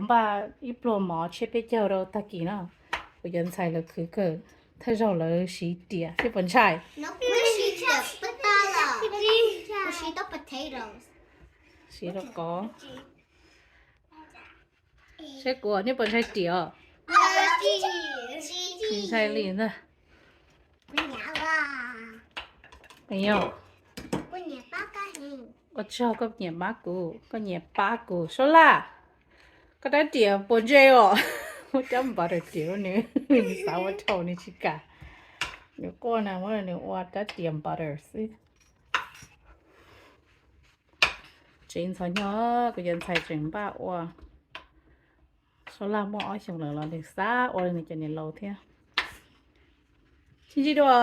Npaj ib pluag mov tshiab peb caug rau tag kis no. Kuv cov ntxhais lawv khwv kawg, thawj zaug lawv siv riam thiab puas ntshai? Siv rau kov. Saib kuv, nej puas ntshai riam os? Tsis ntshai li ntag. Ua tsaug koj nyiam pab kuv, koj nyiam pab kuv. Suab Laj, koj rab riam puas ntse os? Muab rab butter riam rau nws, nws xav ua dhau nws tsis kam. Nws quaj na, muab nws ua rab riam butter xwb. Tsev ntxhov nyob, kuv cov ntxhais tseem npaj ua. Suab Laj muaj ob xyoos lawm los nws xav ua li nws cov niam laus thiab. Sib ntsib dua.